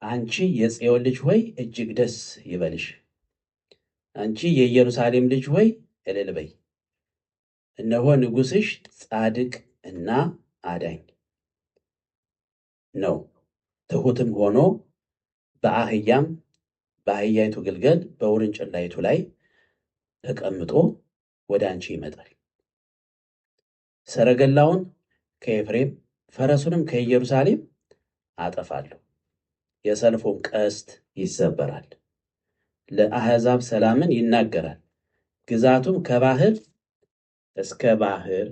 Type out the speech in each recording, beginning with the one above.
አንቺ የጽዮን ልጅ ሆይ እጅግ ደስ ይበልሽ፣ አንቺ የኢየሩሳሌም ልጅ ሆይ እልል በይ። እነሆ ንጉሥሽ ጻድቅ እና አዳኝ ነው፣ ትሑትም ሆኖ በአህያም በአህያይቱ ግልገል በውርንጭላይቱ ላይ ተቀምጦ ወደ አንቺ ይመጣል። ሰረገላውን ከኤፍሬም ፈረሱንም ከኢየሩሳሌም አጠፋለሁ፣ የሰልፉም ቀስት ይሰበራል። ለአሕዛብ ሰላምን ይናገራል፣ ግዛቱም ከባህር እስከ ባህር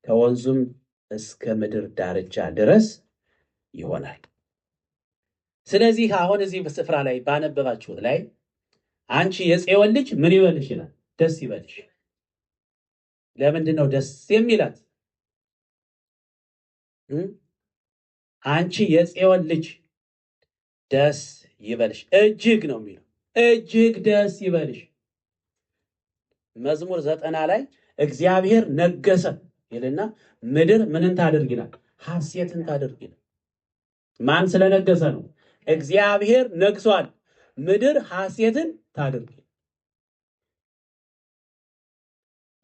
ከወንዙም እስከ ምድር ዳርቻ ድረስ ይሆናል። ስለዚህ አሁን እዚህ ስፍራ ላይ ባነበባችሁት ላይ አንቺ የጽዮን ልጅ ምን ይበልሽ ይላል? ደስ ይበልሽ። ለምንድን ነው ደስ የሚላት? አንቺ የጽዮን ልጅ ደስ ይበልሽ፣ እጅግ ነው የሚለው፣ እጅግ ደስ ይበልሽ። መዝሙር 90 ላይ እግዚአብሔር ነገሰ ይልና ምድር ምንን ታደርግ ይላል? ሐሴትን ታደርግ ይላል። ማን ስለነገሰ ነው? እግዚአብሔር ነግሷል። ምድር ሐሴትን ታደርግ።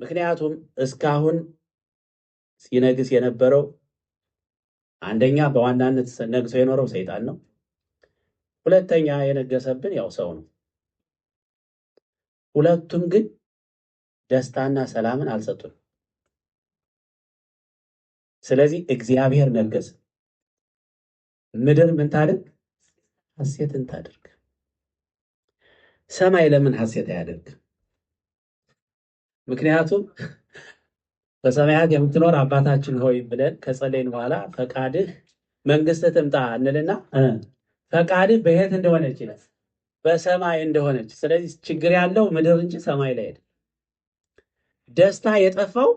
ምክንያቱም እስካሁን ሲነግስ የነበረው አንደኛ በዋናነት ነግሶ የኖረው ሰይጣን ነው። ሁለተኛ የነገሰብን ያው ሰው ነው። ሁለቱም ግን ደስታና ሰላምን አልሰጡንም። ስለዚህ እግዚአብሔር ነገሰ፣ ምድር ምን ታድርግ? ሐሴትን ታድርግ። ሰማይ ለምን ሐሴት አያደርግ? ምክንያቱም በሰማያት የምትኖር አባታችን ሆይ ብለን ከጸለይን በኋላ ፈቃድህ መንግስትህ ትምጣ እንልና ፈቃድህ በየት እንደሆነች ይላል፣ በሰማይ እንደሆነች። ስለዚህ ችግር ያለው ምድር እንጂ ሰማይ ላይ አይደለም። ደስታ የጠፋው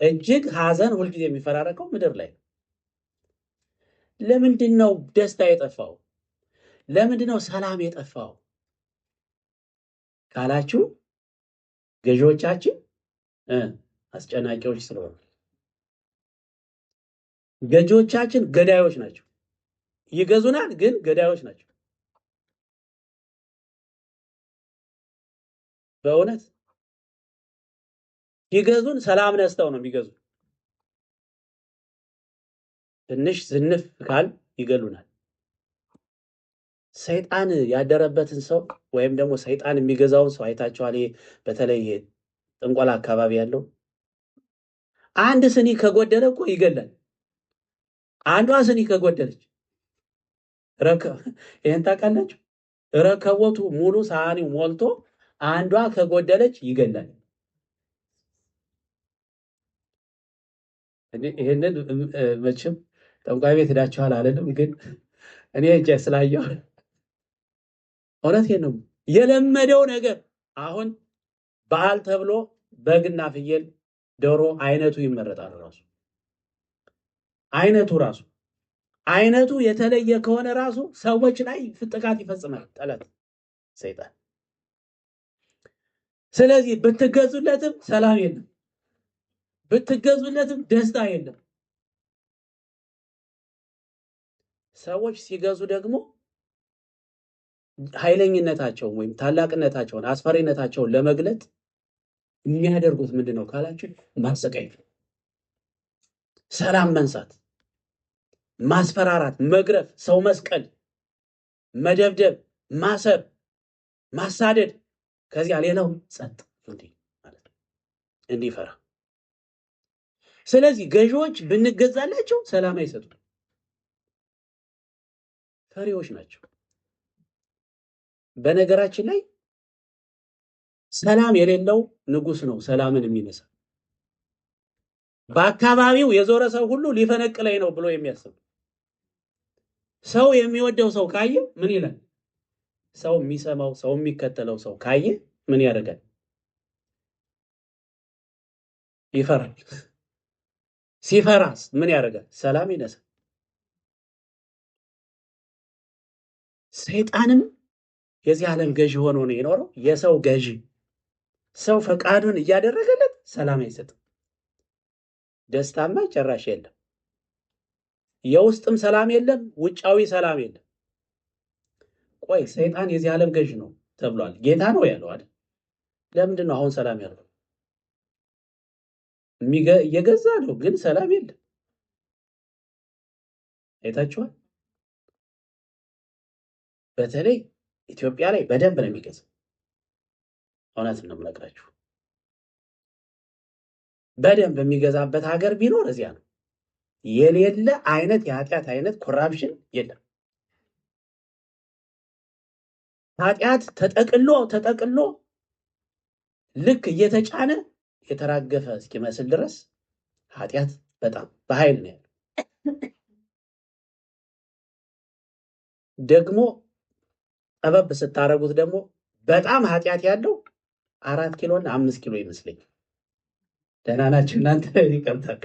እጅግ ሐዘን ሁልጊዜ የሚፈራረቀው ምድር ላይ ነው። ለምንድን ነው ደስታ የጠፋው? ለምንድን ነው ሰላም የጠፋው ካላችሁ ገዢዎቻችን አስጨናቂዎች ስለሆኑ፣ ገዢዎቻችን ገዳዮች ናቸው። ይገዙናል፣ ግን ገዳዮች ናቸው። በእውነት ይገዙን ሰላም ነስተው ነው የሚገዙ። ትንሽ ዝንፍ ካል ይገሉናል። ሰይጣን ያደረበትን ሰው ወይም ደግሞ ሰይጣን የሚገዛውን ሰው አይታችኋል? ይሄ በተለይ ጥንቆላ አካባቢ ያለው አንድ ስኒ ከጎደለ እኮ ይገላል። አንዷ ስኒ ከጎደለች ይሄን ታውቃላችሁ? ረከቦቱ ሙሉ ሳህኒው ሞልቶ አንዷ ከጎደለች ይገላል። ይሄንን መቼም ጠንቋይ ቤት ሄዳችኋል አልልም፣ ግን እኔ እጄ ስላየሁ እውነቴን ነው። የለመደው ነገር አሁን በዓል ተብሎ በግና ፍየል ዶሮ አይነቱ ይመረጣል። ራሱ አይነቱ ራሱ አይነቱ የተለየ ከሆነ ራሱ ሰዎች ላይ ጥቃት ይፈጽማል ጠላት ሰይጣን። ስለዚህ ብትገዙለትም ሰላም የለም፣ ብትገዙለትም ደስታ የለም። ሰዎች ሲገዙ ደግሞ ኃይለኝነታቸውን ወይም ታላቅነታቸውን አስፈሪነታቸውን ለመግለጥ የሚያደርጉት ምንድነው ካላችሁ ማሰቃየት፣ ሰላም መንሳት፣ ማስፈራራት፣ መግረፍ፣ ሰው መስቀል፣ መደብደብ፣ ማሰር፣ ማሳደድ፣ ከዚያ ሌላው ጸጥ እንዲህ ማለት ነው፣ እንዲፈራ። ስለዚህ ገዢዎች ብንገዛላቸው ሰላም አይሰጡም፣ ፈሪዎች ናቸው። በነገራችን ላይ ሰላም የሌለው ንጉስ ነው ሰላምን የሚነሳ። በአካባቢው የዞረ ሰው ሁሉ ሊፈነቅለኝ ነው ብሎ የሚያስብ ሰው የሚወደው ሰው ካየ ምን ይላል? ሰው የሚሰማው ሰው የሚከተለው ሰው ካየ ምን ያደርጋል? ይፈራል። ሲፈራስ ምን ያደርጋል? ሰላም ይነሳል። ሰይጣንም የዚህ ዓለም ገዢ ሆኖ ነው የኖረው። የሰው ገዢ፣ ሰው ፈቃዱን እያደረገለት ሰላም አይሰጥም። ደስታማ ጭራሽ የለም። የውስጥም ሰላም የለም፣ ውጫዊ ሰላም የለም። ቆይ ሰይጣን የዚህ ዓለም ገዥ ነው ተብሏል። ጌታ ነው ያለው አይደል? ለምንድን ነው አሁን ሰላም ያለው? እየገዛ ነው፣ ግን ሰላም የለም። አይታችኋል? በተለይ ኢትዮጵያ ላይ በደንብ ነው የሚገዛው። እውነት ነው የምነግራችሁ። በደንብ የሚገዛበት ሀገር ቢኖር እዚያ ነው። የሌለ አይነት የኃጢአት አይነት corruption የለም። ኃጢአት ተጠቅሎ ተጠቅሎ ልክ እየተጫነ የተራገፈ እስኪመስል ድረስ ኃጢአት በጣም በኃይል ነው ያለው። ደግሞ ጠበብ ስታረጉት ደግሞ በጣም ኃጢአት ያለው 4 ኪሎ እና 5 ኪሎ ይመስለኛል። ደህና ናችሁ እናንተ? ይቀምጣል።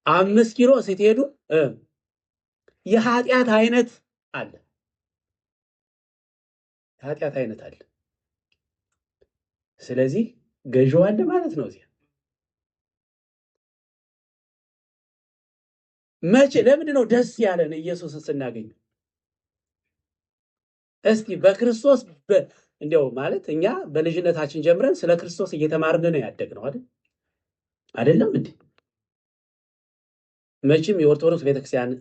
5 ኪሎ ስትሄዱ የኃጢአት አይነት አለ። የኃጢአት አይነት አለ። ስለዚህ ገዢው አለ ማለት ነው። እዚያ መቼ ለምንድን ነው ደስ ያለን ኢየሱስን ስናገኝ? እስቲ በክርስቶስ እንዲያው ማለት እኛ በልጅነታችን ጀምረን ስለ ክርስቶስ እየተማርን ነው ያደግነው አይደል? አይደለም እንዴ? መቼም የኦርቶዶክስ ቤተክርስቲያን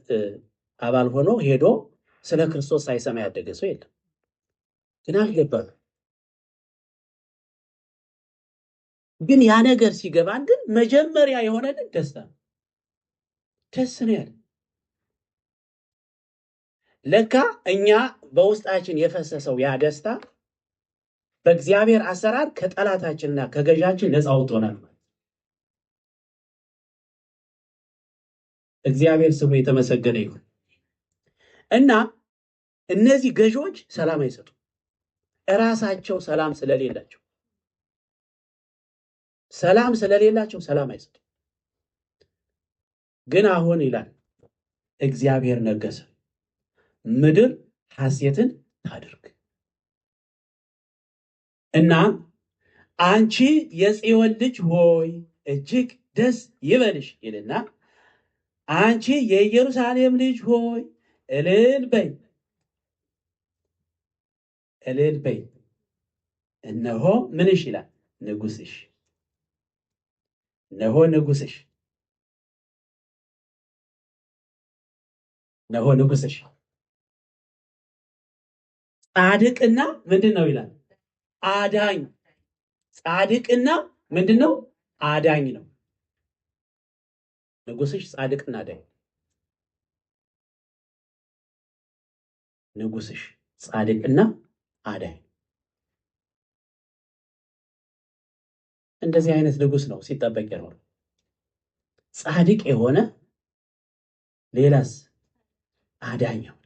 አባል ሆኖ ሄዶ ስለ ክርስቶስ ሳይሰማ ያደገ ሰው የለም። ግን አልገባንም። ግን ያ ነገር ሲገባን ግን መጀመሪያ የሆነልን ደስታ ነው። ደስ ነው ያለ። ለካ እኛ በውስጣችን የፈሰሰው ያ ደስታ በእግዚአብሔር አሰራር ከጠላታችንና ከገዣችን ነፃ አውጥቶናል። እግዚአብሔር ስሙ የተመሰገነ ይሁን። እና እነዚህ ገዢዎች ሰላም አይሰጡም። እራሳቸው ሰላም ስለሌላቸው ሰላም አይሰጡም። ግን አሁን ይላል እግዚአብሔር ነገሰ፣ ምድር ሐሴትን ታድርግ። እና አንቺ የጽዮን ልጅ ሆይ እጅግ ደስ ይበልሽ ይልና አንቺ የኢየሩሳሌም ልጅ ሆይ እልል በይ እልል በይ፣ እነሆ ምንሽ ይላል ንጉስሽ፣ እነሆ ንጉስሽ፣ እነሆ ንጉስሽ ጻድቅና ምንድን ነው ይላል አዳኝ። ጻድቅና ምንድን ነው አዳኝ ነው። ንጉስሽ ጻድቅና አዳኝ። ንጉስሽ ጻድቅና አዳኝ። እንደዚህ አይነት ንጉስ ነው ሲጠበቅ የኖረው። ጻድቅ የሆነ ሌላስ አዳኝ የሆነ።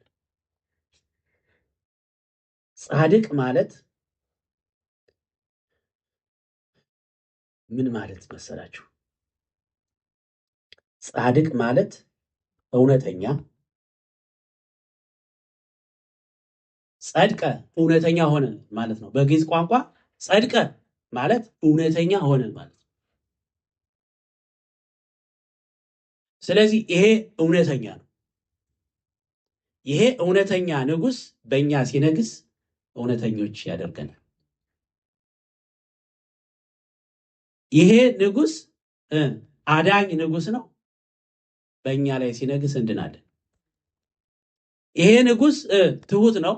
ጻድቅ ማለት ምን ማለት መሰላችሁ? ጻድቅ ማለት እውነተኛ፣ ጸድቀ እውነተኛ ሆነ ማለት ነው። በግዕዝ ቋንቋ ጸድቀ ማለት እውነተኛ ሆነ ማለት ነው። ስለዚህ ይሄ እውነተኛ ነው። ይሄ እውነተኛ ንጉስ በእኛ ሲነግስ እውነተኞች ያደርገናል። ይሄ ንጉስ አዳኝ ንጉስ ነው። በእኛ ላይ ሲነግስ እንድናለን። ይሄ ንጉስ ትሁት ነው።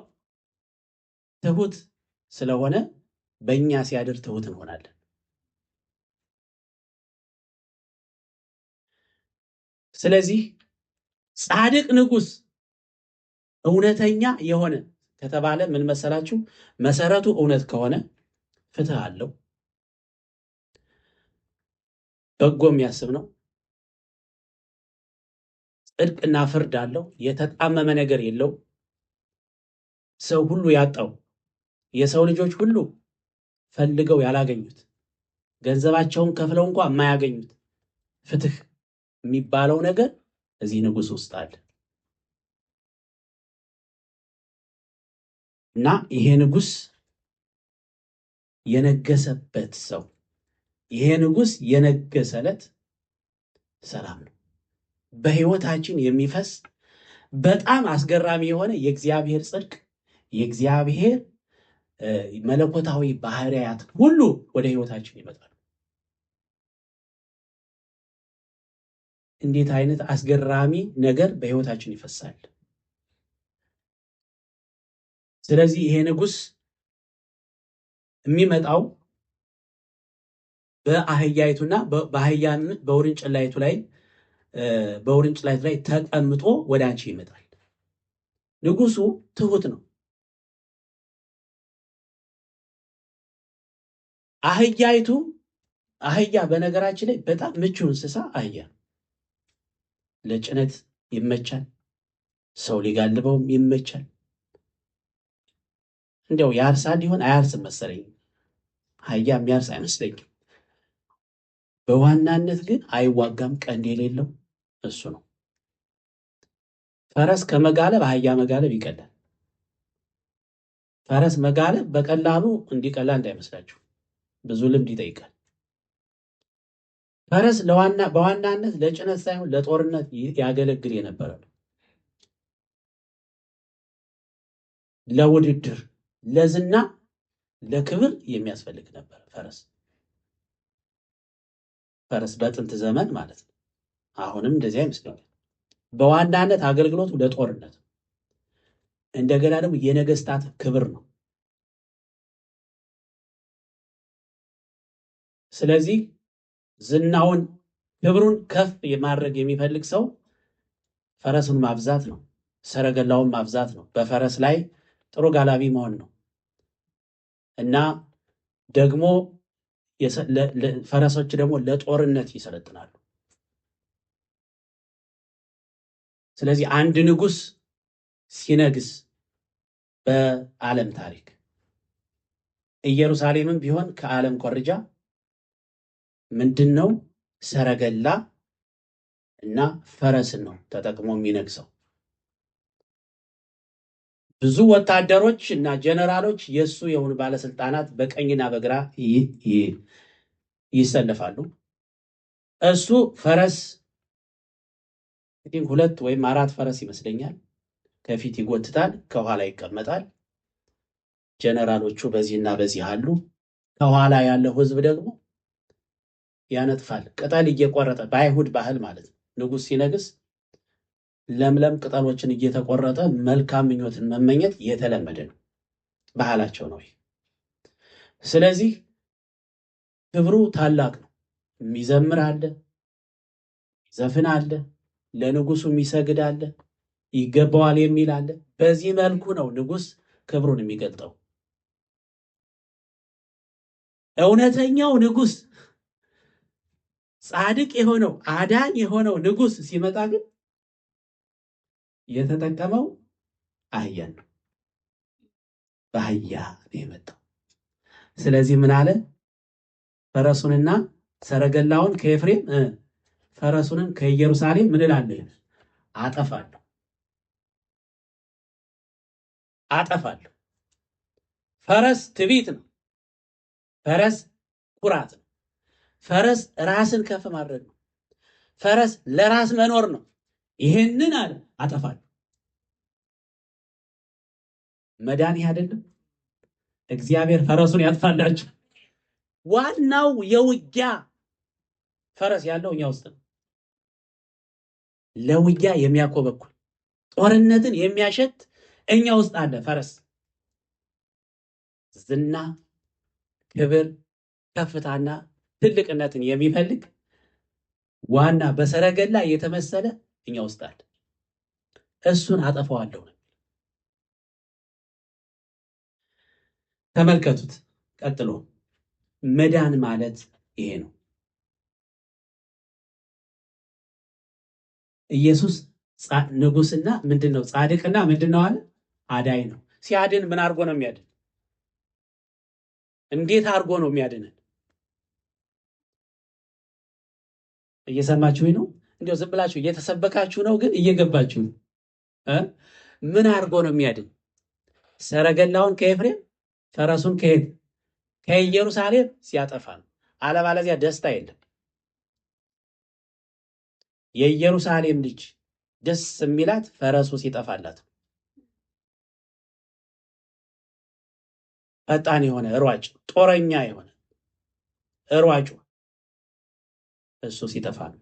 ትሁት ስለሆነ በእኛ ሲያድር ትሁት እንሆናለን። ስለዚህ ጻድቅ ንጉስ እውነተኛ የሆነ ከተባለ ምን መሰላችሁ? መሰረቱ እውነት ከሆነ ፍትህ አለው፣ በጎ የሚያስብ ነው፣ ጽድቅና ፍርድ አለው፣ የተጣመመ ነገር የለው። ሰው ሁሉ ያጣው የሰው ልጆች ሁሉ ፈልገው ያላገኙት ገንዘባቸውን ከፍለው እንኳን የማያገኙት ፍትህ የሚባለው ነገር እዚህ ንጉስ ውስጥ አለ። እና ይሄ ንጉስ የነገሰበት ሰው ይሄ ንጉስ የነገሰለት ሰላም ነው። በህይወታችን የሚፈስ በጣም አስገራሚ የሆነ የእግዚአብሔር ጽድቅ፣ የእግዚአብሔር መለኮታዊ ባህሪያት ሁሉ ወደ ህይወታችን ይመጣሉ። እንዴት አይነት አስገራሚ ነገር በህይወታችን ይፈሳል። ስለዚህ ይሄ ንጉስ የሚመጣው በአህያይቱና በአህያን በውርንጭላይቱ ላይ ተቀምጦ ወደ አንቺ ይመጣል። ንጉሱ ትሁት ነው። አህያይቱ አህያ በነገራችን ላይ በጣም ምቹ እንስሳ አህያ ለጭነት ይመቻል፣ ሰው ሊጋልበውም ይመቻል። እንዲያው ያርሳል ይሆን አያርስም መሰለኝ፣ አህያ የሚያርስ አይመስለኝም። በዋናነት ግን አይዋጋም፣ ቀንድ የሌለው እሱ ነው። ፈረስ ከመጋለብ አህያ መጋለብ ይቀላል። ፈረስ መጋለብ በቀላሉ እንዲቀላ እንዳይመስላችሁ ብዙ ልምድ ይጠይቃል። ፈረስ በዋናነት ለጭነት ሳይሆን ለጦርነት ያገለግል የነበረ ነው። ለውድድር፣ ለዝና፣ ለክብር የሚያስፈልግ ነበር ፈረስ። ፈረስ በጥንት ዘመን ማለት ነው። አሁንም እንደዚያ ይመስለኛል። በዋናነት አገልግሎቱ ለጦርነት፣ እንደገና ደግሞ የነገስታት ክብር ነው። ስለዚህ ዝናውን ክብሩን ከፍ የማድረግ የሚፈልግ ሰው ፈረሱን ማብዛት ነው፣ ሰረገላውን ማብዛት ነው። በፈረስ ላይ ጥሩ ጋላቢ መሆን ነው እና ደግሞ ፈረሶች ደግሞ ለጦርነት ይሰለጥናሉ። ስለዚህ አንድ ንጉስ ሲነግስ በዓለም ታሪክ ኢየሩሳሌምም ቢሆን ከዓለም ኮርጃ ምንድነው ሰረገላ እና ፈረስን ነው ተጠቅሞ የሚነግሰው። ብዙ ወታደሮች እና ጀነራሎች የሱ የሆኑ ባለስልጣናት በቀኝና በግራ ይሰለፋሉ። እሱ ፈረስ 2 ወይም 4 ፈረስ ይመስለኛል ከፊት ይጎትታል፣ ከኋላ ይቀመጣል። ጀነራሎቹ በዚህና በዚህ አሉ። ከኋላ ያለው ህዝብ ደግሞ ያነጥፋል፣ ቅጠል እየቆረጠ በአይሁድ ባህል ማለት ነው። ንጉስ ሲነግስ ለምለም ቅጠሎችን እየተቆረጠ መልካም ምኞትን መመኘት የተለመደ ነው፣ ባህላቸው ነው። ስለዚህ ክብሩ ታላቅ ነው። የሚዘምር አለ፣ ዘፍን አለ፣ ለንጉሱ የሚሰግድ አለ፣ ይገባዋል የሚል አለ። በዚህ መልኩ ነው ንጉስ ክብሩን የሚገልጠው። እውነተኛው ንጉስ ጻድቅ የሆነው አዳኝ የሆነው ንጉስ ሲመጣ ግን የተጠቀመው አህያን ነው። በአህያ ነው የመጣው። ስለዚህ ምን አለ? ፈረሱንና ሰረገላውን ከኤፍሬም ፈረሱንም ከኢየሩሳሌም ምን እላለሁ? አጠፋለሁ አጠፋለሁ። ፈረስ ትዕቢት ነው። ፈረስ ኩራት ነው። ፈረስ ራስን ከፍ ማድረግ ነው። ፈረስ ለራስ መኖር ነው። ይሄንን አለ አጠፋለሁ። መዳን ይሄ አይደለም? እግዚአብሔር ፈረሱን ያጥፋላችሁ። ዋናው የውጊያ ፈረስ ያለው እኛ ውስጥ ነው። ለውጊያ የሚያኮበኩል ጦርነትን የሚያሸት እኛ ውስጥ አለ ፈረስ። ዝና፣ ክብር፣ ከፍታና ትልቅነትን የሚፈልግ ዋና በሰረገላ የተመሰለ እኛ ውስጥ አለ። እሱን አጠፋዋለሁ። ተመልከቱት። ቀጥሎ መዳን ማለት ይሄ ነው። ኢየሱስ ንጉስና ምንድነው? ጻድቅና ምንድነው አለ? አዳኝ ነው። ሲያድን ምን አድርጎ ነው የሚያድን? እንዴት አድርጎ ነው የሚያድነን? እየሰማችሁ ነው? እንደው ዝም ብላችሁ እየተሰበካችሁ ነው፣ ግን እየገባችሁ ነው። ምን አድርጎ ነው የሚያድን? ሰረገላውን ከኤፍሬም ፈረሱን ከየት? ከኢየሩሳሌም ሲያጠፋ ነው። አለበለዚያ ደስታ የለም። የኢየሩሳሌም ልጅ ደስ የሚላት ፈረሱ ሲጠፋላት። ፈጣን የሆነ ሯጭ፣ ጦረኛ የሆነ ሯጩ እሱ ሲጠፋ ነው።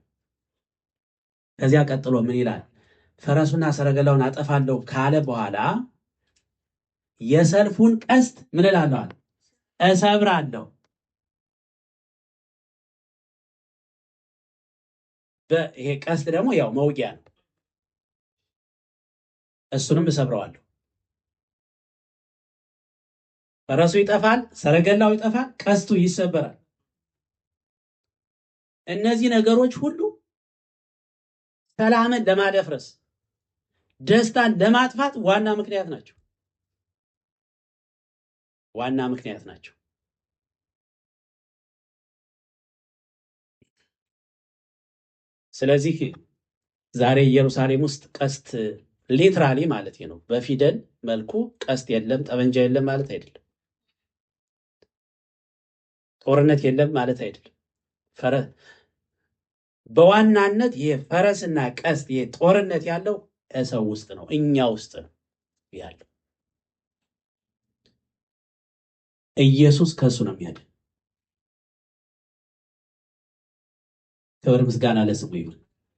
ከዚያ ቀጥሎ ምን ይላል? ፈረሱና ሰረገላውን አጠፋለሁ ካለ በኋላ የሰልፉን ቀስት ምን እላለሁ? እሰብራለሁ። ይሄ ቀስት ደግሞ ያው መውጊያ ነው። እሱንም እሰብረዋለሁ። ፈረሱ ይጠፋል፣ ሰረገላው ይጠፋል፣ ቀስቱ ይሰበራል። እነዚህ ነገሮች ሁሉ ሰላምን ለማደፍረስ ደስታን ለማጥፋት ዋና ምክንያት ናቸው። ዋና ምክንያት ናቸው። ስለዚህ ዛሬ ኢየሩሳሌም ውስጥ ቀስት literally ማለት ነው፣ በፊደል መልኩ ቀስት የለም፣ ጠመንጃ የለም ማለት አይደለም። ጦርነት የለም ማለት አይደለም። በዋናነት ይሄ ፈረስና ቀስት ይሄ ጦርነት ያለው ሰው ውስጥ ነው፣ እኛ ውስጥ ነው ያለው። ኢየሱስ ከእሱ ነው የሚያድን። ክብር ምስጋና ለስሙ ይሁን።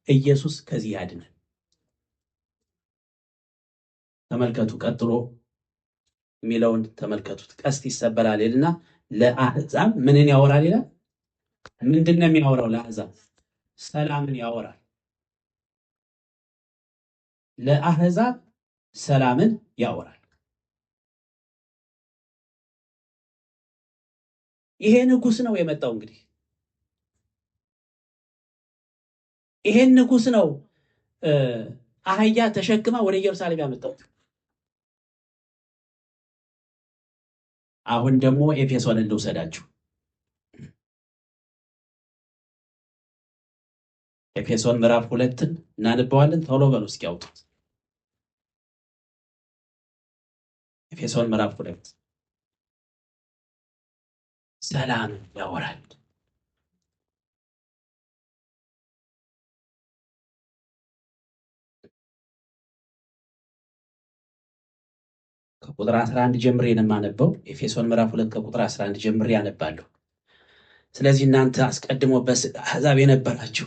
ኢየሱስ ከዚህ ያድናል። ተመልከቱ፣ ቀጥሎ የሚለውን ተመልከቱት። ቀስት ይሰበራል ይልና ለአሕዛብ ምንን ያወራል ይላል? ምንድን ነው የሚያወራው? ለአሕዛብ ሰላምን ያወራል። ለአሕዛብ ሰላምን ያወራል። ይሄ ንጉሥ ነው የመጣው። እንግዲህ ይሄን ንጉሥ ነው አህያ ተሸክማ ወደ ኢየሩሳሌም ያመጣው። አሁን ደግሞ ኤፌሶንን ልውሰዳችሁ። ኤፌሶን ምዕራፍ 2ን እናንበዋለን። ቶሎ በሉ እስኪ ያውጡት። ኤፌሶን ምዕራፍ 2 ሰላም ያወራል። ከቁጥር 11 ጀምሬ ነው የማነበው። ኤፌሶን ምዕራፍ 2 ከቁጥር 11 ጀምሬ ያነባለሁ። ስለዚህ እናንተ አስቀድሞ በሥጋ አሕዛብ የነበራችሁ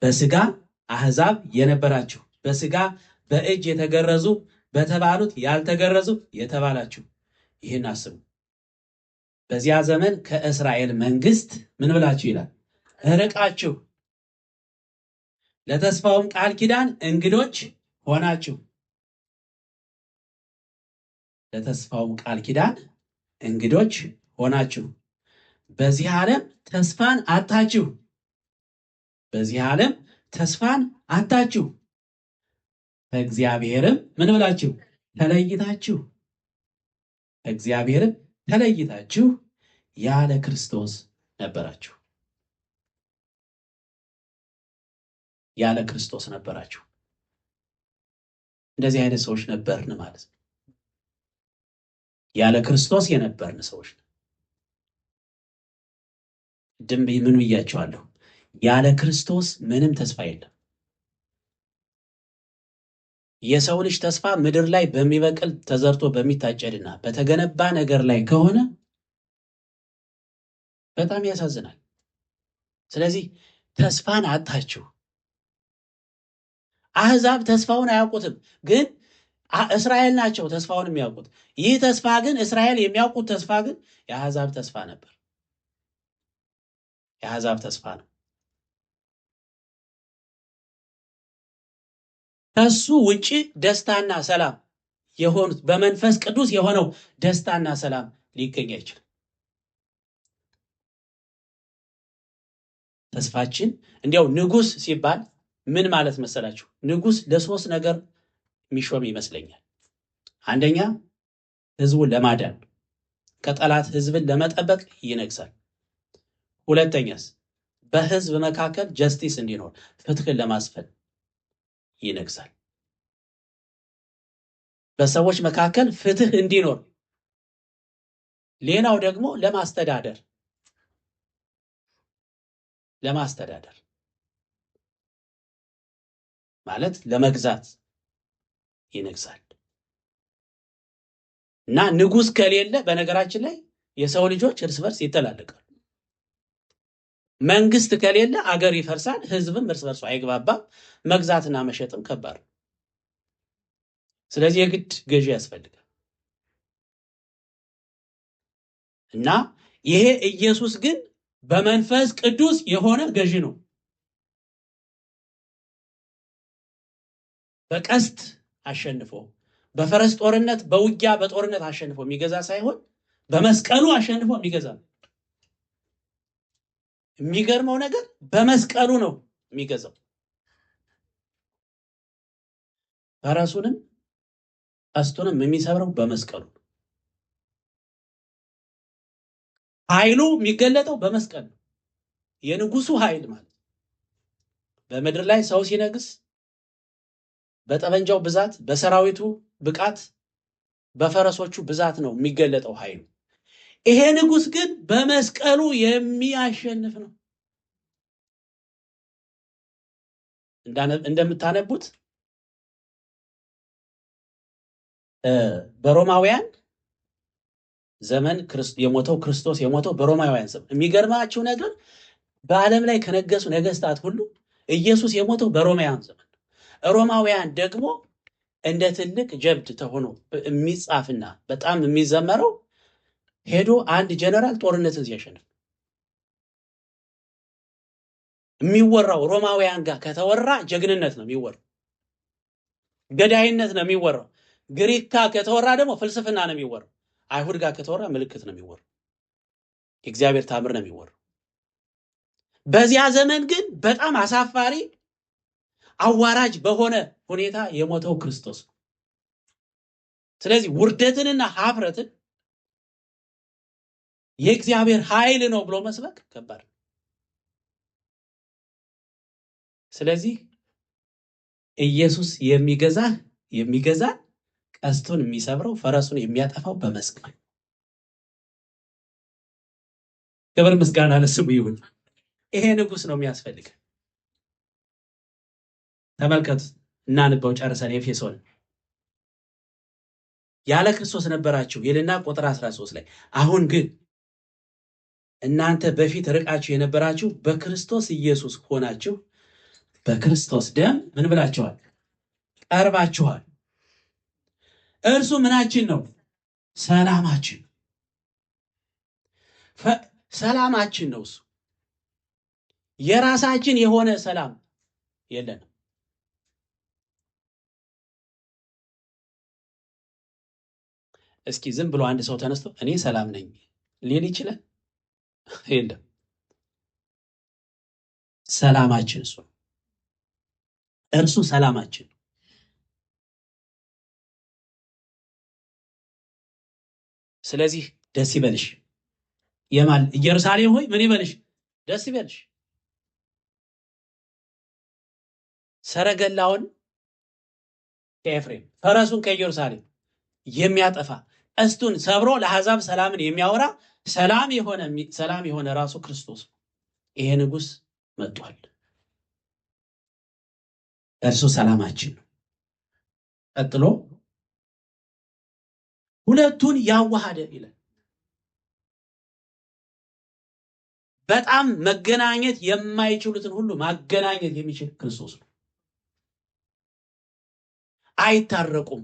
በሥጋ አሕዛብ የነበራችሁ በሥጋ በእጅ የተገረዙ በተባሉት ያልተገረዙ የተባላችሁ ይህን አስቡ። በዚያ ዘመን ከእስራኤል መንግስት ምን ብላችሁ ይላል? ርቃችሁ ለተስፋውም ቃል ኪዳን እንግዶች ሆናችሁ። ለተስፋውም ቃል ኪዳን እንግዶች ሆናችሁ በዚህ ዓለም ተስፋን አጣችሁ። በዚህ ዓለም ተስፋን አጣችሁ ከእግዚአብሔርም ምን ብላችሁ ተለይታችሁ። ከእግዚአብሔርም ተለይታችሁ ያለ ክርስቶስ ነበራችሁ። ያለ ክርስቶስ ነበራችሁ። እንደዚህ አይነት ሰዎች ነበርን ማለት ነው። ያለ ክርስቶስ የነበርን ሰዎች ነው። ድም ምን ብያቸዋለሁ? ያለ ክርስቶስ ምንም ተስፋ የለም። የሰው ልጅ ተስፋ ምድር ላይ በሚበቅል ተዘርቶ በሚታጨድና በተገነባ ነገር ላይ ከሆነ በጣም ያሳዝናል። ስለዚህ ተስፋን አጣችሁ። አሕዛብ ተስፋውን አያውቁትም፣ ግን እስራኤል ናቸው ተስፋውን የሚያውቁት። ይህ ተስፋ ግን እስራኤል የሚያውቁት ተስፋ ግን የአሕዛብ ተስፋ ነበር። የአሕዛብ ተስፋ ነው። ከሱ ውጪ ደስታና ሰላም የሆኑት በመንፈስ ቅዱስ የሆነው ደስታና ሰላም ሊገኝ አይችልም። ተስፋችን እንዲያው ንጉሥ ሲባል ምን ማለት መሰላችሁ? ንጉሥ ለሶስት ነገር የሚሾም ይመስለኛል። አንደኛ ሕዝቡን ለማዳን ከጠላት ሕዝብን ለመጠበቅ ይነግሳል። ሁለተኛስ በሕዝብ መካከል justice እንዲኖር ፍትህን ለማስፈን ይነግሳል። በሰዎች መካከል ፍትህ እንዲኖር። ሌላው ደግሞ ለማስተዳደር ለማስተዳደር ማለት ለመግዛት ይነግሳል። እና ንጉሥ ከሌለ በነገራችን ላይ የሰው ልጆች እርስ በርስ ይተላለቃሉ። መንግስት ከሌለ አገር ይፈርሳል፣ ህዝብም እርስ በርሱ አይግባባም፣ መግዛትና መሸጥም ከባድ ነው። ስለዚህ የግድ ገዢ ያስፈልጋል። እና ይሄ ኢየሱስ ግን በመንፈስ ቅዱስ የሆነ ገዢ ነው። በቀስት አሸንፎ በፈረስ ጦርነት በውጊያ በጦርነት አሸንፎ የሚገዛ ሳይሆን በመስቀሉ አሸንፎ የሚገዛ ነው። የሚገርመው ነገር በመስቀሉ ነው የሚገዛው። ፈረሱንም ቀስቱንም የሚሰብረው በመስቀሉ ነው። ኃይሉ የሚገለጠው በመስቀል ነው። የንጉሱ ኃይል ማለት በምድር ላይ ሰው ሲነግስ በጠመንጃው ብዛት፣ በሰራዊቱ ብቃት፣ በፈረሶቹ ብዛት ነው የሚገለጠው ኃይሉ። ይሄ ንጉስ ግን በመስቀሉ የሚያሸንፍ ነው። እንደምታነቡት በሮማውያን ዘመን የሞተው ክርስቶስ የሞተው በሮማውያን ዘመን። የሚገርማችሁ ነገር በዓለም ላይ ከነገሱ ነገስታት ሁሉ ኢየሱስ የሞተው በሮማውያን ዘመን። ሮማውያን ደግሞ እንደ ትልቅ ጀብድ ተሆኖ የሚጻፍና በጣም የሚዘመረው ሄዶ አንድ ጀነራል ጦርነትን ሲያሸንፍ የሚወራው ሮማውያን ጋር ከተወራ ጀግንነት ነው የሚወራው፣ ገዳይነት ነው የሚወራው። ግሪክ ጋር ከተወራ ደግሞ ፍልስፍና ነው የሚወራው። አይሁድ ጋር ከተወራ ምልክት ነው የሚወራው፣ የእግዚአብሔር ታምር ነው የሚወራው። በዚያ ዘመን ግን በጣም አሳፋሪ አዋራጅ በሆነ ሁኔታ የሞተው ክርስቶስ ነው። ስለዚህ ውርደትንና ሀፍረትን የእግዚአብሔር ኃይል ነው ብሎ መስበክ ከባድ ነው። ስለዚህ ኢየሱስ የሚገዛ ቀስቱን የሚሰብረው ፈረሱን የሚያጠፋው በመስቀል። ክብር ምስጋና ለስሙ ይሁን። ይሄ ንጉስ ነው የሚያስፈልግ። ተመልከቱ፣ እናንበው ጨርሰን ኤፌሶን። ያለ ክርስቶስ ነበራችሁ ይልና ቁጥር 13 ላይ አሁን ግን እናንተ በፊት ርቃችሁ የነበራችሁ በክርስቶስ ኢየሱስ ሆናችሁ በክርስቶስ ደም ምን ብላችኋል? ቀርባችኋል። እርሱ ምናችን ነው? ሰላማችን። ሰላማችን ነው እሱ። የራሳችን የሆነ ሰላም የለንም። እስኪ ዝም ብሎ አንድ ሰው ተነስቶ እኔ ሰላም ነኝ ሊል ይችላል? የለም። ሰላማችን እሱ ነው። እርሱ ሰላማችን ነው። ስለዚህ ደስ ይበልሽ የማል ኢየሩሳሌም ሆይ ምን ይበልሽ? ደስ ይበልሽ። ሰረገላውን ከኤፍሬም ፈረሱን ከኢየሩሳሌም የሚያጠፋ ቀስቱን ሰብሮ ለአሕዛብ ሰላምን የሚያወራ ሰላም የሆነ ራሱ ክርስቶስ ነው። ይሄ ንጉስ መጥቷል። እርሱ ሰላማችን ነው። ቀጥሎ ሁለቱን ያዋሃደ ይላል። በጣም መገናኘት የማይችሉትን ሁሉ ማገናኘት የሚችል ክርስቶስ ነው። አይታረቁም፣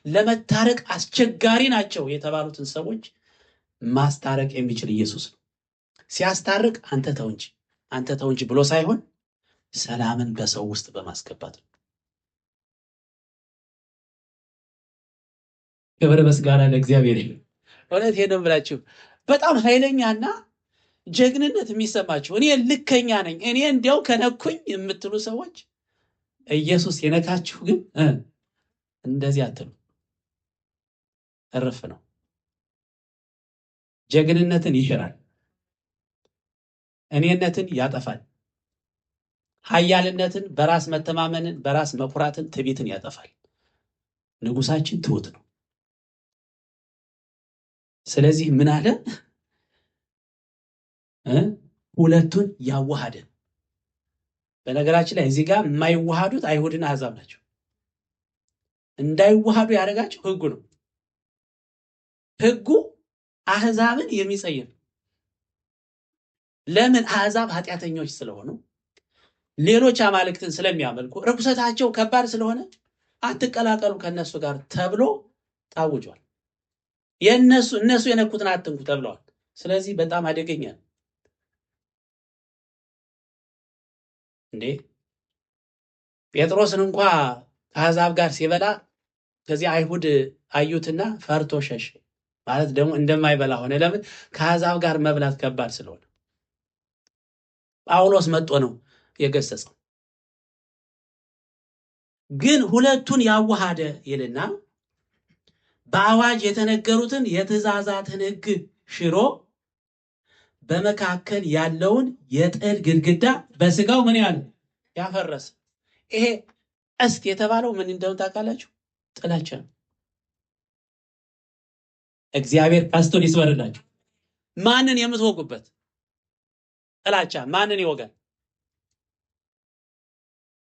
ለመታረቅ አስቸጋሪ ናቸው የተባሉትን ሰዎች ማስታረቅ የሚችል ኢየሱስ ነው። ሲያስታርቅ አንተ ተው እንጂ አንተ ተው እንጂ ብሎ ሳይሆን ሰላምን በሰው ውስጥ በማስገባት ነው። ክብር ምስጋና ለእግዚአብሔር ይሁን። እውነት ይሄንን ብላችሁ በጣም ኃይለኛና ጀግንነት የሚሰማችሁ እኔ ልከኛ ነኝ እኔ እንዲያው ከነኩኝ የምትሉ ሰዎች ኢየሱስ የነካችሁ ግን እንደዚህ አትሉ። እርፍ ነው። ጀግንነትን ይሽራል፣ እኔነትን ያጠፋል፣ ኃያልነትን፣ በራስ መተማመንን፣ በራስ መኩራትን፣ ትዕቢትን ያጠፋል። ንጉሳችን ትሁት ነው። ስለዚህ ምን አለ? ሁለቱን ያዋሃደ። በነገራችን ላይ እዚህ ጋር የማይዋሃዱት አይሁድና አሕዛብ ናቸው። እንዳይዋሃዱ ያደረጋቸው ሕጉ ነው። ሕጉ አሕዛብን የሚጸየፍ። ለምን? አሕዛብ ኃጢአተኞች ስለሆኑ፣ ሌሎች አማልክትን ስለሚያመልኩ፣ ርኩሰታቸው ከባድ ስለሆነ አትቀላቀሉ ከነሱ ጋር ተብሎ ታውጇል። የእነሱ እነሱ የነኩትን አትንኩ ተብለዋል። ስለዚህ በጣም አደገኛ ነው። እንዴ፣ ጴጥሮስን እንኳ ከአሕዛብ ጋር ሲበላ ከዚህ አይሁድ አዩትና ፈርቶ ሸሸ። ማለት ደግሞ እንደማይበላ ሆነ። ለምን? ከአሕዛብ ጋር መብላት ከባድ ስለሆነ። ጳውሎስ መጥቶ ነው የገሰጸው። ግን ሁለቱን ያዋሃደ ይልና በአዋጅ የተነገሩትን የትእዛዛትን ሕግ ሽሮ በመካከል ያለውን የጥል ግድግዳ በስጋው ምን ያህል ያፈረሰ። ይሄ ቀስት የተባለው ምን እንደሆነ ታውቃላችሁ? ጥላቻ ነው። እግዚአብሔር ቀስቱን ይስበርላችሁ። ማንን የምትወጉበት ጥላቻ ማንን ይወጋል?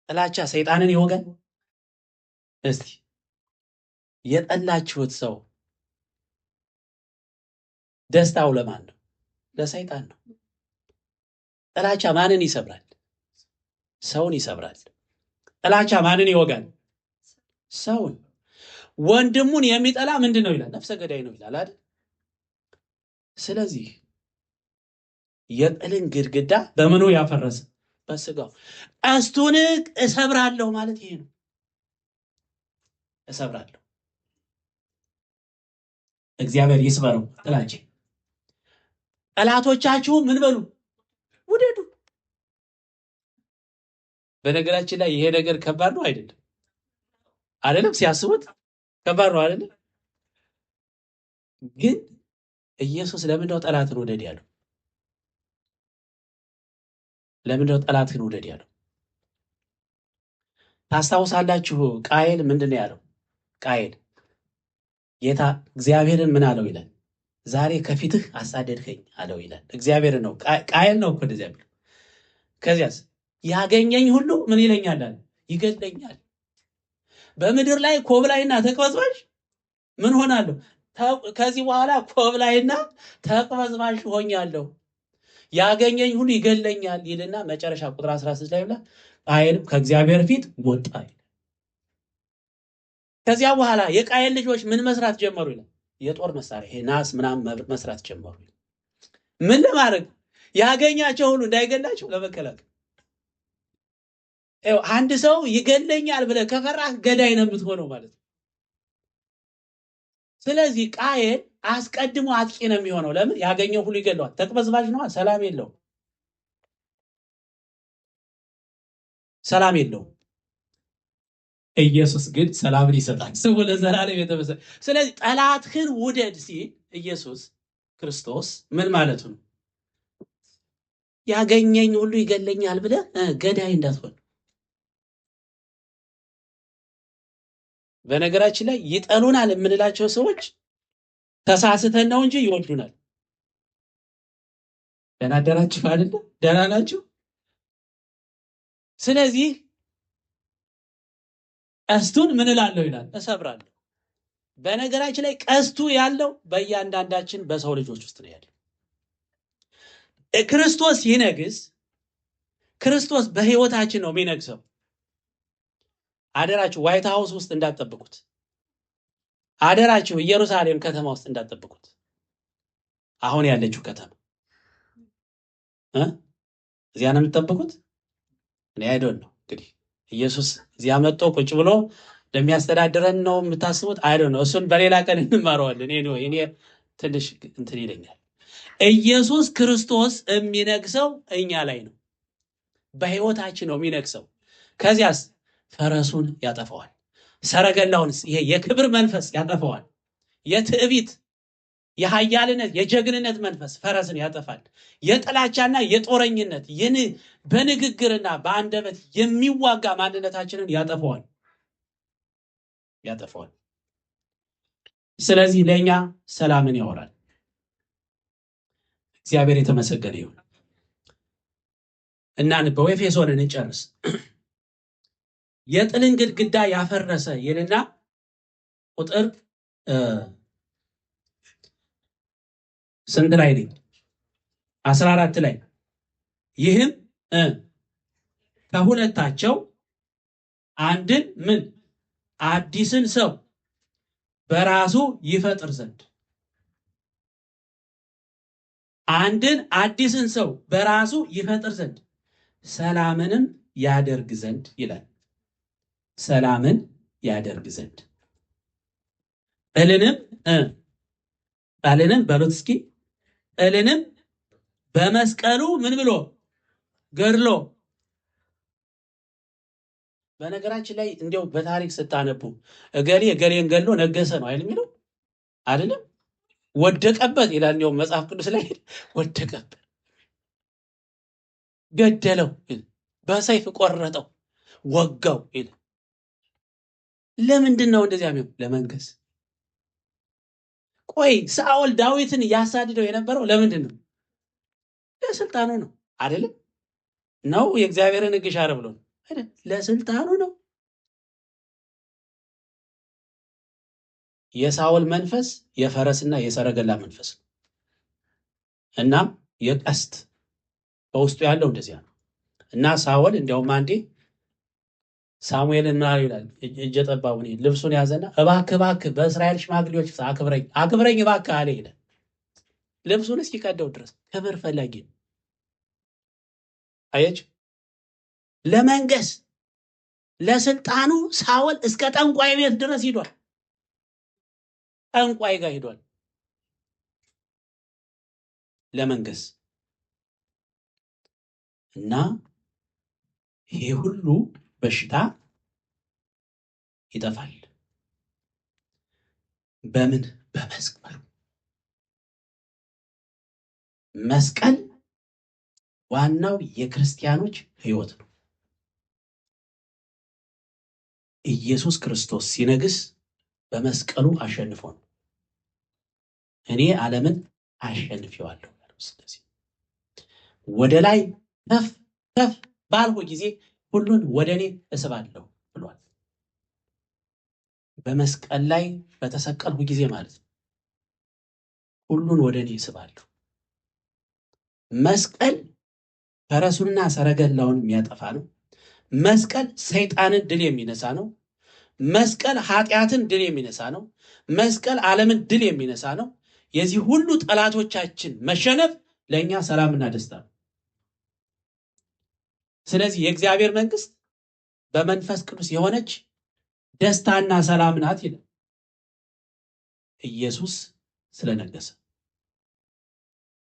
ጥላቻ ሰይጣንን ይወጋል? እስቲ የጠላችሁት ሰው ደስታው ለማን ነው? ለሰይጣን ነው። ጥላቻ ማንን ይሰብራል? ሰውን ይሰብራል። ጥላቻ ማንን ይወጋል? ሰውን። ወንድሙን የሚጠላ ምንድን ነው ይላል? ነፍሰ ገዳይ ነው ይላል አይደል? ስለዚህ የጥልን ግድግዳ በምኑ ያፈረሰ? በስጋው። ቀስቱን እሰብራለሁ ማለት ይሄ ነው። እሰብራለሁ። እግዚአብሔር ይስበረው ጥላቻ። ጠላቶቻችሁ ምን በሉ? ውደዱ። በነገራችን ላይ ይሄ ነገር ከባድ ነው አይደለም? አይደለም? ሲያስቡት ከባድ ነው አይደለም? ግን ኢየሱስ ለምንድነው ጠላትን ውደድ ያለው? ለምንድነው ጠላትን ውደድ ያለው? ታስታውሳላችሁ? ቃየል ምንድን ነው ያለው? ቃየል ጌታ እግዚአብሔርን ምን አለው ይላል? ዛሬ ከፊትህ አሳደድከኝ አለው ይላል። እግዚአብሔርን ነው፣ ቃየል ነው እኮ እንደዚያ የሚለው። ከዚያስ ያገኘኝ ሁሉ ምን ይለኛል አለ? ይገድለኛል። በምድር ላይ ኮብላይና ተቅበዝባዥ ምን ሆናለሁ? ከዚህ በኋላ ኮብላይና ተቅበዝባዥ ሆኛለሁ። ያገኘኝ ሁሉ ይገለኛል ይልና መጨረሻ ቁጥር 16 ላይ ብላ ቃየልም ከእግዚአብሔር ፊት ወጣ ይላል። ከዚያ በኋላ የቃየል ልጆች ምን መስራት ጀመሩ ይላል? የጦር መሳሪያ ይሄ ናስ ምናምን መስራት ጀመሩ ይላል። ምን ለማድረግ? ያገኛቸው ሁሉ እንዳይገላቸው ለመከላከል። ይኸው አንድ ሰው ይገለኛል ብለህ ከፈራህ ገዳይ ነው የምትሆነው ማለት ነው። ስለዚህ ቃየል አስቀድሞ አጥቂ ነው የሚሆነው። ለምን? ያገኘው ሁሉ ይገለዋል። ተቅበዝባዥ ነዋ። ሰላም የለውም። ሰላም የለውም። ኢየሱስ ግን ሰላምን ይሰጣል። ስሙ ለዘላለም የተመሰገነ። ስለዚህ ጠላትህን ውደድ ሲል ኢየሱስ ክርስቶስ ምን ማለቱ ነው? ያገኘኝ ሁሉ ይገለኛል ብለህ ገዳይ እንዳትሆን። በነገራችን ላይ ይጠሉናል የምንላቸው ሰዎች ተሳስተን ነው እንጂ ይወዱናል። ደህና አደራችሁ አይደለ? ደህና ናችሁ? ስለዚህ ቀስቱን ምን እላለሁ ይላል? እሰብራለሁ። በነገራችን ላይ ቀስቱ ያለው በእያንዳንዳችን በሰው ልጆች ውስጥ ነው ያለው። ክርስቶስ ይነግስ፣ ክርስቶስ በህይወታችን ነው የሚነግሰው። አደራችሁ ዋይት ሀውስ ውስጥ እንዳትጠብቁት። አደራችሁ ኢየሩሳሌም ከተማ ውስጥ እንዳትጠብቁት። አሁን ያለችው ከተማ እዚያ ነው የምትጠብቁት? እኔ I don't know። እንግዲህ ኢየሱስ እዚያ መጥቶ ቁጭ ብሎ እንደሚያስተዳድረን ነው የምታስቡት? I don't know። እሱን በሌላ ቀን እንማረዋለን። እኔ ትንሽ እንትን ይለኛል። ኢየሱስ ክርስቶስ የሚነግሰው እኛ ላይ ነው፣ በህይወታችን ነው የሚነግሰው። ከዚያስ ፈረሱን ያጠፈዋል፣ ሰረገላውን ይሄ የክብር መንፈስ ያጠፈዋል። የትዕቢት፣ የኃያልነት፣ የጀግንነት መንፈስ ፈረስን ያጠፋል። የጥላቻና የጦረኝነት በንግግርና በአንደበት የሚዋጋ ማንነታችንን ያጠፈዋል ያጠፈዋል። ስለዚህ ለእኛ ሰላምን ያወራል። እግዚአብሔር የተመሰገነ ይሁን። እናንበው፣ ኤፌሶንን እንጨርስ። የጥልን ግድግዳ ያፈረሰ ይልና ቁጥር ስንት ላይ ነኝ? 14 ላይ ይህም ከሁለታቸው አንድን ምን አዲስን ሰው በራሱ ይፈጥር ዘንድ፣ አንድን አዲስን ሰው በራሱ ይፈጥር ዘንድ ሰላምንም ያደርግ ዘንድ ይላል። ሰላምን ያደርግ ዘንድ ጥልንም ጥልንም በሉት እስኪ ጥልንም በመስቀሉ ምን ብሎ ገድሎ። በነገራችን ላይ እንዲያው በታሪክ ስታነቡ እገሌ እገሌን ገድሎ ነገሰ ነው አይደል የሚለው? አይደለም፣ ወደቀበት ይላል። እንዲያው መጽሐፍ ቅዱስ ላይ ወደቀበት፣ ገደለው፣ በሰይፍ ቆረጠው፣ ወጋው ይላል። ለምንድን ነው እንደዚያ የሚሆን? ለመንገስ። ቆይ ሳኦል ዳዊትን ያሳድደው የነበረው ለምንድን ነው? ለስልጣኑ ነው አይደለም? ነው የእግዚአብሔርን ሕግ ሻረ ብሎ ነው አይደል? ለስልጣኑ ነው። የሳኦል መንፈስ የፈረስና የሰረገላ መንፈስ ነው። እናም የቀስት በውስጡ ያለው እንደዚያ ነው። እና ሳኦል እንዲያውም አንዴ ሳሙኤልን ምን አለው ይላል፣ እጀ ጠባቡን ልብሱን ያዘና እባክህ እባክህ በእስራኤል ሽማግሌዎች አክብረኝ አክብረኝ እባክህ አለ ይላል። ልብሱን እስኪቀደው ድረስ ክብር ፈላጊ ነው። አየች፣ ለመንገስ ለስልጣኑ ሳኦል እስከ ጠንቋይ ቤት ድረስ ሂዷል። ጠንቋይ ጋር ሂዷል ለመንገስ። እና ይሄ ሁሉ በሽታ ይጠፋል። በምን? በመስቀሉ። መስቀል ዋናው የክርስቲያኖች ሕይወት ነው። ኢየሱስ ክርስቶስ ሲነግስ በመስቀሉ አሸንፎ ነው። እኔ ዓለምን አሸንፌዋለሁ። ስለዚህ ወደ ላይ ከፍ ከፍ ባልሁ ጊዜ ሁሉን ወደ እኔ እስባለሁ ብሏል። በመስቀል ላይ በተሰቀልሁ ጊዜ ማለት ነው። ሁሉን ወደ እኔ እስባለሁ። መስቀል ፈረሱንና ሰረገላውን የሚያጠፋ ነው። መስቀል ሰይጣንን ድል የሚነሳ ነው። መስቀል ኃጢአትን ድል የሚነሳ ነው። መስቀል ዓለምን ድል የሚነሳ ነው። የዚህ ሁሉ ጠላቶቻችን መሸነፍ ለእኛ ሰላምና ደስታ ነው። ስለዚህ የእግዚአብሔር መንግስት በመንፈስ ቅዱስ የሆነች ደስታና ሰላም ናት ይላል ኢየሱስ ስለነገሰ።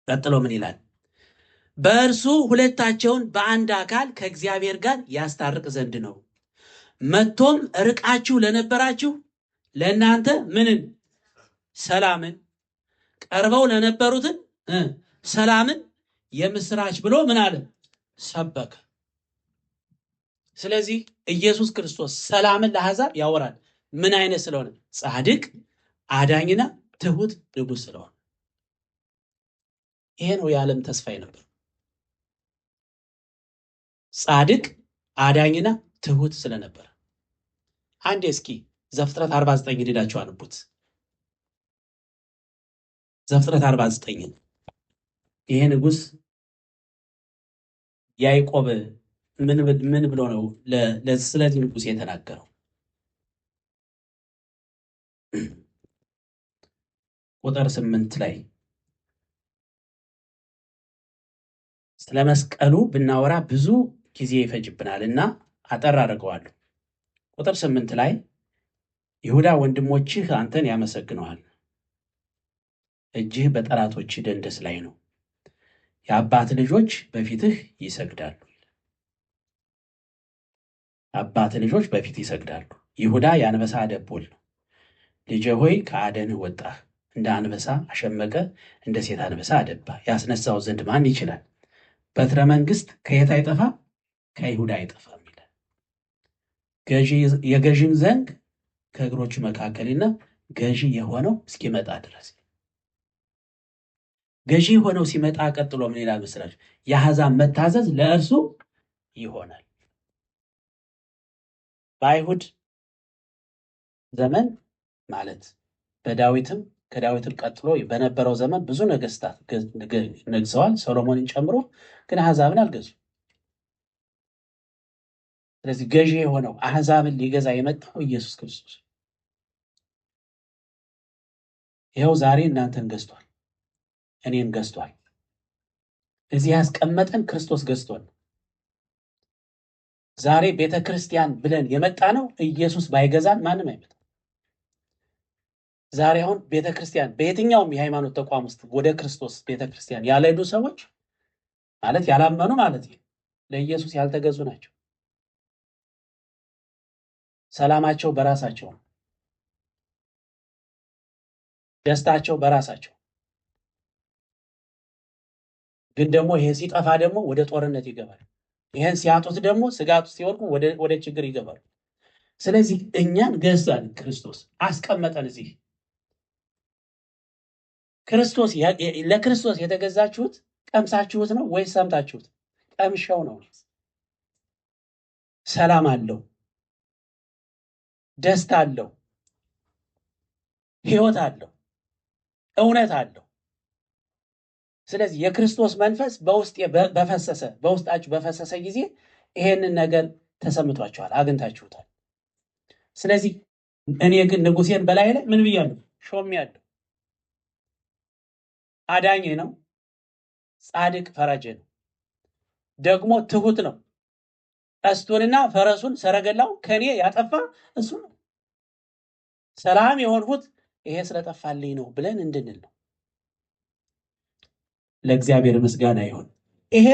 ቀጥሎ ምን ይላል? በእርሱ ሁለታቸውን በአንድ አካል ከእግዚአብሔር ጋር ያስታርቅ ዘንድ ነው። መጥቶም ርቃችሁ ለነበራችሁ ለእናንተ ምንን? ሰላምን፣ ቀርበው ለነበሩትን ሰላምን የምስራች ብሎ ምን አለ? ሰበከ። ስለዚህ ኢየሱስ ክርስቶስ ሰላምን ለአሕዛብ ያወራል። ምን አይነት ስለሆነ? ጻድቅ አዳኝና ትሁት ንጉሥ ስለሆነ። ይሄ ነው የዓለም ተስፋ የነበረው። ጻድቅ አዳኝና ትሁት ስለነበረ። አንዴ እስኪ ዘፍጥረት 49 ሄዳችሁ አንቡት። ዘፍጥረት 49 ይሄ ንጉሥ ያዕቆብ ምን ብሎ ነው ስለዚህ ንጉሥ የተናገረው? ቁጥር 8 ላይ ስለ መስቀሉ ብናወራ ብዙ ጊዜ ይፈጅብናል እና አጠር አድርገዋለሁ። ቁጥር 8 ላይ ይሁዳ ወንድሞችህ አንተን ያመሰግነዋል፣ እጅህ በጠላቶችህ ደንደስ ላይ ነው፣ የአባት ልጆች በፊትህ ይሰግዳሉ። አባት ልጆች በፊት ይሰግዳሉ። ይሁዳ የአንበሳ ደቦል ነው። ልጄ ሆይ ከአደንህ ወጣህ፣ እንደ አንበሳ አሸመቀ፣ እንደ ሴት አንበሳ አደባ። ያስነሳው ዘንድ ማን ይችላል? በትረ መንግስት ከየት አይጠፋም? ከይሁዳ አይጠፋም ይላል። የገዢም ዘንግ ከእግሮቹ መካከልና ገዢ የሆነው እስኪመጣ ድረስ። ገዢ የሆነው ሲመጣ ቀጥሎ ምን ይላል መሰላችሁ? የአሕዛብ መታዘዝ ለእርሱ ይሆናል። በአይሁድ ዘመን ማለት በዳዊትም ከዳዊትም ቀጥሎ በነበረው ዘመን ብዙ ነገስታት ነግሰዋል፣ ሰሎሞንን ጨምሮ፣ ግን አሕዛብን አልገዙ። ስለዚህ ገዢ የሆነው አሕዛብን ሊገዛ የመጣው ኢየሱስ ክርስቶስ ይኸው ዛሬ እናንተን ገዝቷል፣ እኔን ገዝቷል። እዚህ ያስቀመጠን ክርስቶስ ገዝቶን ዛሬ ቤተ ክርስቲያን ብለን የመጣ ነው። ኢየሱስ ባይገዛን ማንም አይመጣም። ዛሬ አሁን ቤተ ክርስቲያን በየትኛውም የሃይማኖት ተቋም ውስጥ ወደ ክርስቶስ ቤተ ክርስቲያን ያልሄዱ ሰዎች ማለት ያላመኑ ማለት ነው፣ ለኢየሱስ ያልተገዙ ናቸው። ሰላማቸው በራሳቸው ነው። ደስታቸው በራሳቸው። ግን ደግሞ ይሄ ሲጠፋ ደግሞ ወደ ጦርነት ይገባል። ይሄን ሲያጡት ደግሞ ስጋት ሲወድቁ ወደ ችግር ይገባሉ። ስለዚህ እኛን ገዛን ክርስቶስ፣ አስቀመጠን እዚህ። ክርስቶስ ለክርስቶስ የተገዛችሁት ቀምሳችሁት ነው ወይስ ሰምታችሁት? ቀምሸው ነው። ሰላም አለው፣ ደስታ አለው፣ ሕይወት አለው፣ እውነት አለው። ስለዚህ የክርስቶስ መንፈስ በውስጥ በፈሰሰ በውስጣችሁ በፈሰሰ ጊዜ ይሄንን ነገር ተሰምቷችኋል፣ አግኝታችሁታል። ስለዚህ እኔ ግን ንጉሴን በላይ ላይ ምን ብያለሁ? ሾሜያለሁ። አዳኜ ነው፣ ጻድቅ ፈራጄ ነው፣ ደግሞ ትሁት ነው። ቀስቱንና ፈረሱን ሰረገላው ከኔ ያጠፋ እሱ ነው። ሰላም የሆንሁት ይሄ ስለጠፋልኝ ነው ብለን እንድንል ነው። ለእግዚአብሔር ምስጋና ይሁን። ይሄ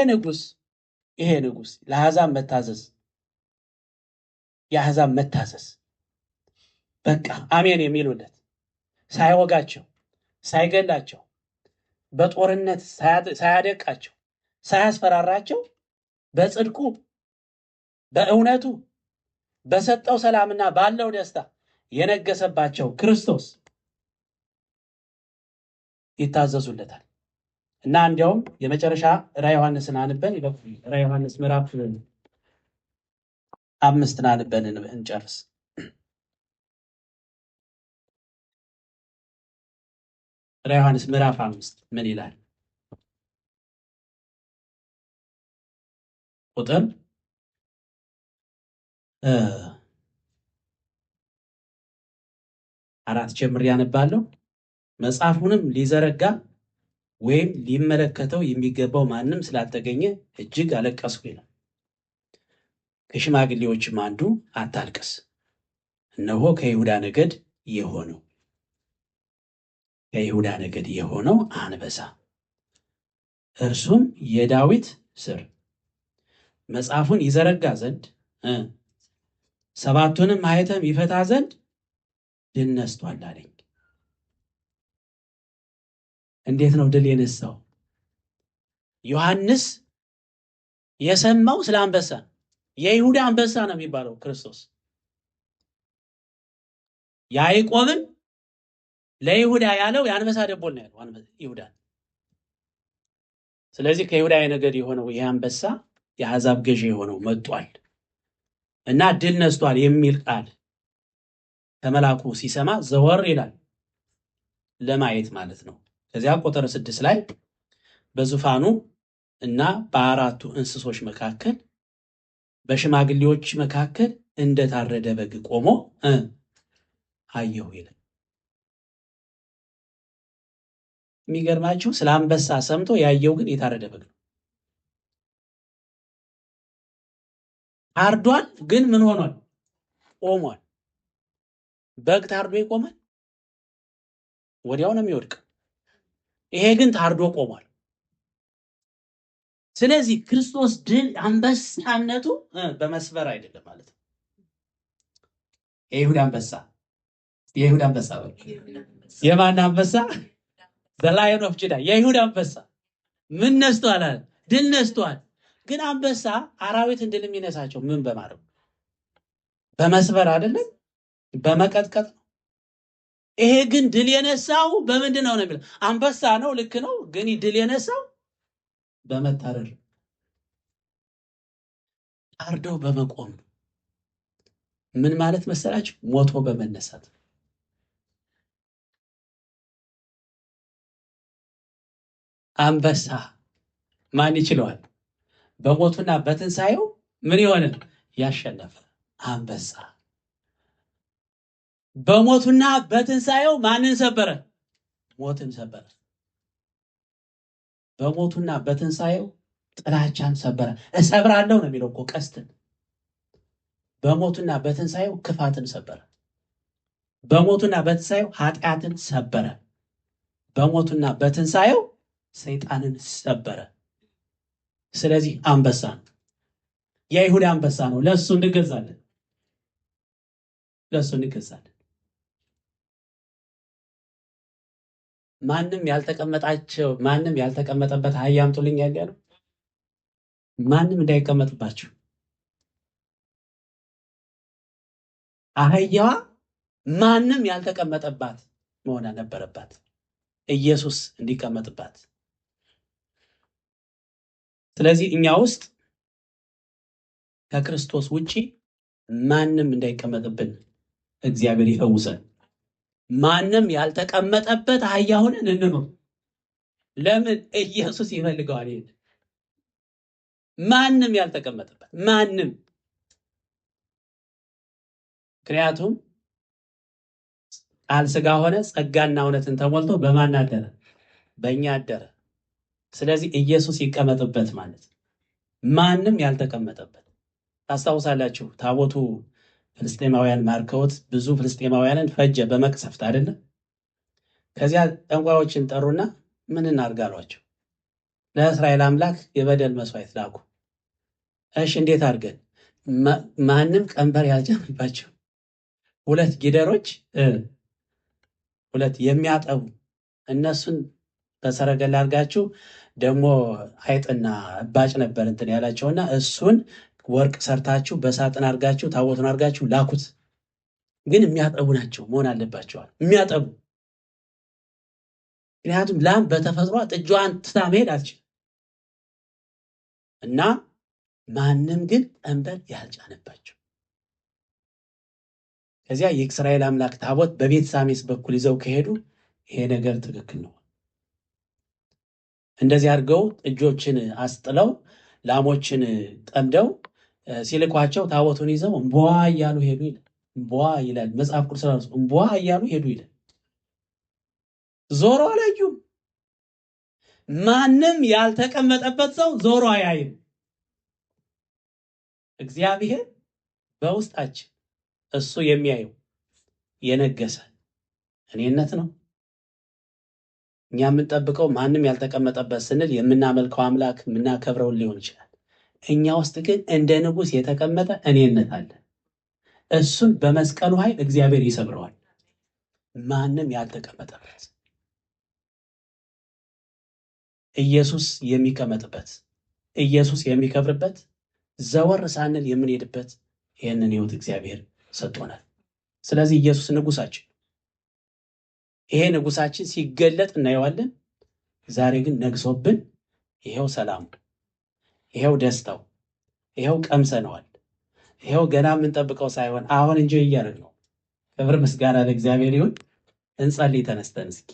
ንጉስ ለአሕዛብ መታዘዝ፣ የአሕዛብ መታዘዝ በቃ አሜን የሚሉለት ሳይወጋቸው፣ ሳይገላቸው፣ በጦርነት ሳያደቃቸው፣ ሳያስፈራራቸው በጽድቁ በእውነቱ በሰጠው ሰላምና ባለው ደስታ የነገሰባቸው ክርስቶስ ይታዘዙለታል። እና እንዲያውም የመጨረሻ ራዕየ ዮሐንስን አንበን ራዕየ ዮሐንስ ምዕራፍ 5 አንበን እንጨርስ። ራዕየ ዮሐንስ ምዕራፍ 5 ምን ይላል? ቁጥር 4 ጀምሬ አነባለሁ። መጽሐፉንም ሊዘረጋ ወይም ሊመለከተው የሚገባው ማንም ስላልተገኘ እጅግ አለቀስኩ ይላል። ከሽማግሌዎችም አንዱ አታልቅስ፣ እነሆ ከይሁዳ ነገድ የሆነው አንበሳ እርሱም የዳዊት ስር መጽሐፉን ይዘረጋ ዘንድ 7ቱንም ማኅተም ይፈታ ዘንድ ድል ነስቷል አለኝ። እንዴት ነው ድል የነሳው? ዮሐንስ የሰማው ስለ አንበሳ፣ የይሁዳ አንበሳ ነው የሚባለው ክርስቶስ። ያዕቆብን ለይሁዳ ያለው የአንበሳ ደቦል ነው ያለው ይሁዳ። ስለዚህ ከይሁዳ ነገድ የሆነው ይህ አንበሳ የአሕዛብ ገዢ የሆነው መጥቷል እና ድል ነስቷል የሚል ቃል ከመላኩ ሲሰማ ዘወር ይላል ለማየት ማለት ነው። ከዚያ ቁጥር 6 ላይ በዙፋኑ እና በአራቱ እንስሶች መካከል በሽማግሌዎች መካከል እንደታረደ በግ ቆሞ አየሁ ይላል። የሚገርማችሁ ስለ አንበሳ ሰምቶ ያየው ግን የታረደ በግ ነው። ታርዷል፣ ግን ምን ሆኗል? ቆሟል። በግ ታርዶ ይቆማል? ወዲያው ነው የሚወድቅ። ይሄ ግን ታርዶ ቆሟል። ስለዚህ ክርስቶስ ድል አንበሳነቱ በመስበር አይደለም ማለት ነው። የይሁዳ አንበሳ፣ የይሁዳ አንበሳ የማን አንበሳ? The Lion of Judah፣ የይሁዳ አንበሳ ምን ነስቷል? ድል ነስቷል። ግን አንበሳ አራዊትን ድል የሚነሳቸው ምን በማድረግ? በመስበር አይደለም፣ በመቀጥቀጥ ነው። ይሄ ግን ድል የነሳው በምንድን ነው የሚለው? አንበሳ ነው፣ ልክ ነው። ግን ድል የነሳው በመታረድ ታርዶ በመቆም ነው። ምን ማለት መሰላችሁ? ሞቶ በመነሳት። አንበሳ ማን ይችለዋል? በሞቱና በትንሣኤው ምን የሆነ ያሸነፈ አንበሳ። በሞቱና በትንሣኤው ማንን ሰበረ? ሞትን ሰበረ። በሞቱና በትንሣኤው ጥላቻን ሰበረ። እሰብራለሁ ነው የሚለው እኮ ቀስትን። በሞቱና በትንሣኤው ክፋትን ሰበረ። በሞቱና በትንሣኤው ኃጢአትን ሰበረ። በሞቱና በትንሣኤው ሰይጣንን ሰበረ። ስለዚህ አንበሳ ነው፣ የይሁዳ አንበሳ ነው። ለእሱ እንገዛለን፣ ለእሱ እንገዛለን። ማንም ያልተቀመጣቸው ማንም ያልተቀመጠበት አህያ አምጡልኝ ያለ ነው። ማንም እንዳይቀመጥባችሁ። አህያዋ ማንም ያልተቀመጠባት መሆን ነበረባት፣ ኢየሱስ እንዲቀመጥባት። ስለዚህ እኛ ውስጥ ከክርስቶስ ውጪ ማንም እንዳይቀመጥብን እግዚአብሔር ይፈውሰን። ማንም ያልተቀመጠበት አህያ ሆነን እንኑር። ለምን? ኢየሱስ ይፈልገዋል። ይሄን ማንም ያልተቀመጠበት ማንም። ምክንያቱም ቃል ሥጋ ሆነ፣ ጸጋና እውነትን ተሞልቶ በማን አደረ? በእኛ አደረ። ስለዚህ ኢየሱስ ይቀመጥበት ማለት ማንም ያልተቀመጠበት። ታስታውሳላችሁ፣ ታቦቱ ፍልስጤማውያን ማርከውት ብዙ ፍልስጤማውያንን ፈጀ በመቅሰፍት አይደለም። ከዚያ ጠንቋዮችን ጠሩና ምን እናድርግ አሏቸው። ለእስራኤል አምላክ የበደል መስዋዕት ላኩ። እሺ እንዴት አድርገን? ማንም ቀንበር ያልጫነባቸው ሁለት ጊደሮች፣ ሁለት የሚያጠቡ እነሱን በሰረገላ አድርጋችሁ፣ ደግሞ አይጥና እባጭ ነበር እንትን ያላቸውና እሱን ወርቅ ሰርታችሁ በሳጥን አድርጋችሁ ታቦቱን አድርጋችሁ ላኩት። ግን የሚያጠቡ ናቸው መሆን አለባቸዋል። የሚያጠቡ፣ ምክንያቱም ላም በተፈጥሯ ጥጇን ትታ መሄድ አትችልም። እና ማንም ግን ቀንበር ያልጫነባቸው። ከዚያ የእስራኤል አምላክ ታቦት በቤት ሳሚስ በኩል ይዘው ከሄዱ ይሄ ነገር ትክክል ነው። እንደዚህ አድርገው ጥጆችን አስጥለው ላሞችን ጠምደው ሲልኳቸው ታቦቱን ይዘው እምቧ እያሉ ሄዱ ይላል። እምቧ ይላል መጽሐፍ ቅዱስ ራሱ፣ እምቧ እያሉ ሄዱ ይላል። ዞሮ አላዩም። ማንም ያልተቀመጠበት ሰው ዞሮ አያይም። እግዚአብሔር በውስጣችን እሱ የሚያየው የነገሰ እኔነት ነው። እኛ የምንጠብቀው ማንም ያልተቀመጠበት ስንል የምናመልከው አምላክ የምናከብረውን ሊሆን ይችላል። እኛ ውስጥ ግን እንደ ንጉሥ የተቀመጠ እኔነት አለ። እሱን በመስቀሉ ኃይል እግዚአብሔር ይሰብረዋል። ማንም ያልተቀመጠበት ኢየሱስ የሚቀመጥበት፣ ኢየሱስ የሚከብርበት፣ ዘወር ሳንል የምንሄድበት ይህንን ሕይወት እግዚአብሔር ሰጥቶናል። ስለዚህ ኢየሱስ ንጉሳችን፣ ይሄ ንጉሳችን ሲገለጥ እናየዋለን። ዛሬ ግን ነግሶብን ይሄው ሰላሙ፣ ይሄው ደስታው፣ ይሄው ቀምሰነዋል። ይሄው ገና የምንጠብቀው ሳይሆን አሁን እንጂ እያደረግነው። ክብር ምስጋና ለእግዚአብሔር ይሁን። እንጸልይ ተነስተን እስኪ።